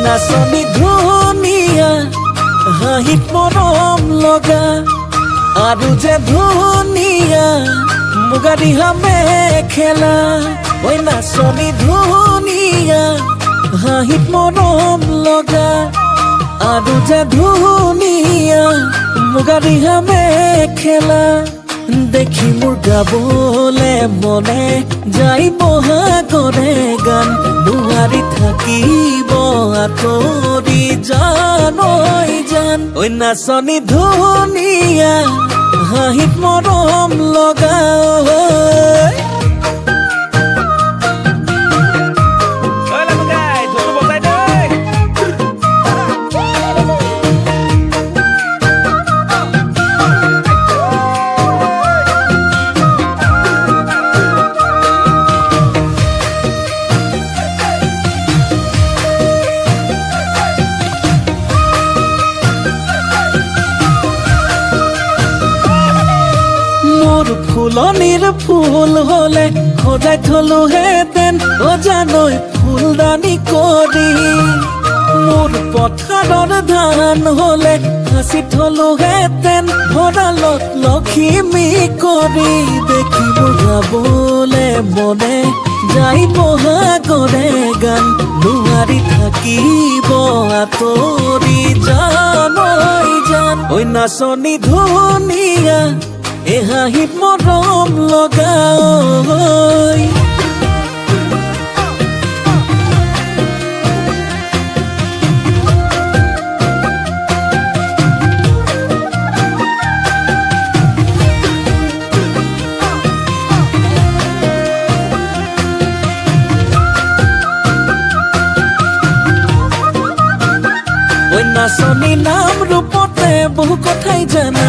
নাচনী ধুনীয়া হাঁহিত মৰম লগা আৰু যে ধুনীয়া মুগা ৰিহা মেখেলা। ঐ নাচনী ধুনীয়া হাঁহিত মৰম লগা আৰু যে ধুনীয়া মুগা ৰিহা মেখেলা। দেখি মোৰ গাবলে মনে যাই বহাগৰে গান, নোৱাৰি থাকিব আঁতৰি জান ঐ জান। ঐ নাচনী ধুনীয়া হাঁহিত মৰম লগা ঐ। ফুলনিৰ ফুল হলে সজাই থলোহেঁতেন অ জানৈ ফুলদানি কৰি। মোৰ পথাৰৰ ধান হলে সাঁচি থলোহেঁতেন ভঁৰালত লখিমী কৰি। দেখি মোৰ গাবলে মনে যাই বহাগৰে গান, নোৱাৰি থাকিব আঁতৰি জান ঐ জান। ঐ নাচনী ধুনীয়া এ হাঁহিত মৰম লগা ঐ। ঐ নাচনী নাম ৰূপতে বহু কথাই জানা।